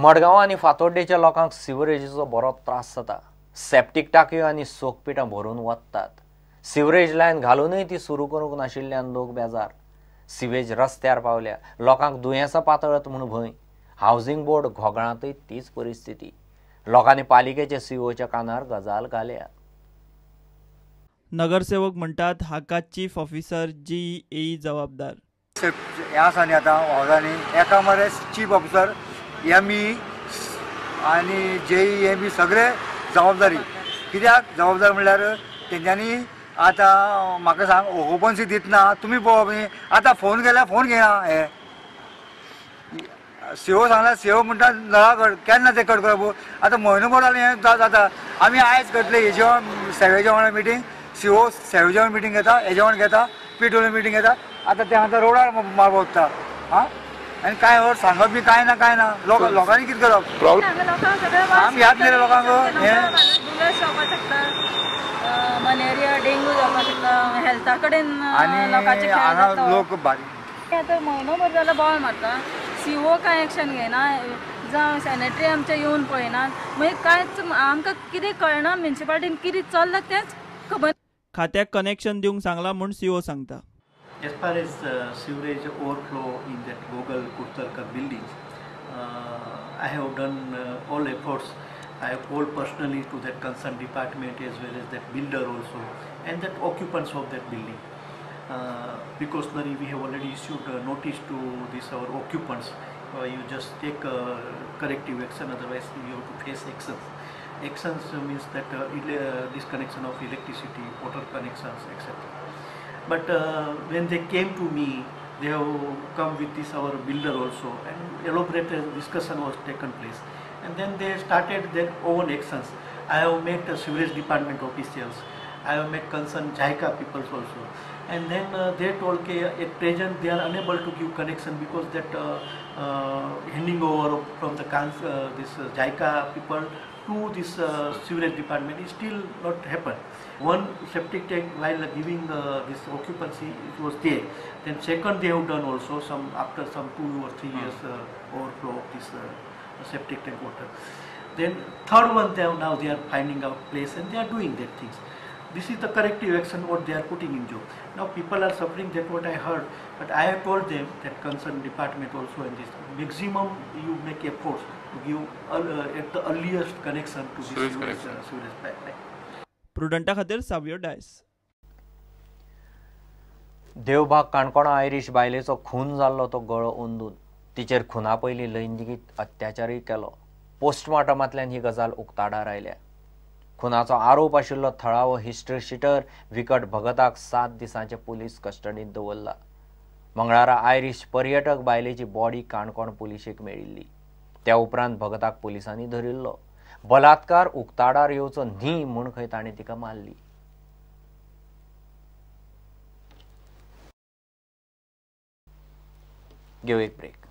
मडगांव आनी फातोड्डेच्या लोकांक सिवरेजीचो बरो त्रास जाता. सेप्टीक टाकयो आनी सोकपिठां भरून वतात. सिवरेज लायन घालूनय ती सुरू करूंक नाशिल्ल्यान लोक बेजार. सिवेज रस्त्यार पावल्या, लोकांक दुयेंसां पातळत म्हूण भंय. हावजींग बोर्ड घोगळांतय तीच परिस्थिती. लोकांनी पालिकेच्या सीओच्या कानार गजाल घाल्या. नगरसेवक म्हणटात हाका चीफ ऑफिसर जीईए जबाबदार. हें आसा न्ही आतां हावजांनी एका मरे चीफ ऑफिसर एमई आनी जेई एम ई सगळे जबाबदारी. कित्याक जबाबदार म्हणल्यार तेंच्यांनी आतां म्हाका सांग ओकुपन्सी दितना तुमी पळोवप न्ही. आतां फोन केल्यार फोन घेना. हे सीओ सांगल्यार सीओ म्हणटा नळा कट, केन्ना ते कट करप. आतां म्हयनो भर जालें हें जाता. आमी आयज करतले हेजे सेवेच्या वांगडा मिटींग, सीओ सेवेच्या वांगडा मिटींग घेता, हेजे वांगडा घेता, पी डब्ल्यू मिटींग घेता. आतां ते आतां रोडार मारपाक वता. आं आनी कांय वर सांगप बी कांय ना, कांय ना. लोकांनी कितें करप? आमी याद दिले लोकांक हें दुयेंस जावपाक शकता, मलेरिया डेंगू जावपाक शकता, हेल्था कडेन लोकांचे हांगा लोक बारीक. आतां म्हयनो भर जालो बोवाळ मारता, सीओ कांय एक्शन घेयना, जावं सॅनेटरी आमचे येवन पळयनात. मागीर कांयच आमकां कितें कळना, म्युनिसिपालिटीन कितें चल्लां तेंच खबर. खात्याक कनेक्शन दिवंक सांगलां म्हूण सीओ सांगता. As far as sewerage overflow in that Gogol Kurtarkar buildings, I have done all efforts. I have called personally to that concerned department as well as that builder also and that occupants of that building. Precautionary, we have already issued a notice to this our occupants. You just take corrective action, otherwise you have to face actions. Actions means that disconnection of electricity, water connections, etc. But when they came to me, they have come with this our builder also, and elaborate discussion was taken place. And then they started their own actions. I have met sewerage department officials, I have met concerned JICA people also. And then they told that at present they are unable to give connection because that handing over from the this JICA people to this sewerage department is still not happened. One septic tank while giving this occupancy, it was there. Then second they have done also some after some 2 or 3 years overflow of this septic tank water. Then third one they have now they are finding out place and they are doing that things. This is the corrective action what they are putting in job. Now people are suffering, that what I heard, but I have told them that concerned department also in this maximum you make efforts to give at the earliest connection to this sewage pipeline. प्रुडंटा खातीर सावियो डायस. देवबाग काणकोणा Irish बायलेचो खून जाल्लो तो गळो अंदून. तिचेर खुना पयलीं लैंगीक अत्याचारूय केलो. पोस्टमार्टमांतल्यान ही गजाल उक्ताडार आयल्या. खुनाचो आरोप आशिल्लो थळावो हिस्ट्री शिटर विकट भगताक 7 दिसांचे पुलीस कस्टडींत दवरला. मंगळारा आयरीश पर्यटक बायलेची बॉडी काणकोण पुलिशेक मेळिल्ली. त्या उपरांत भगताक पुलिसांनी धरिल्लो. बलात्कार उक्ताडार येवचो न्ही म्हूण खंय ताणें तिका मारली. घेवं एक ब्रेक.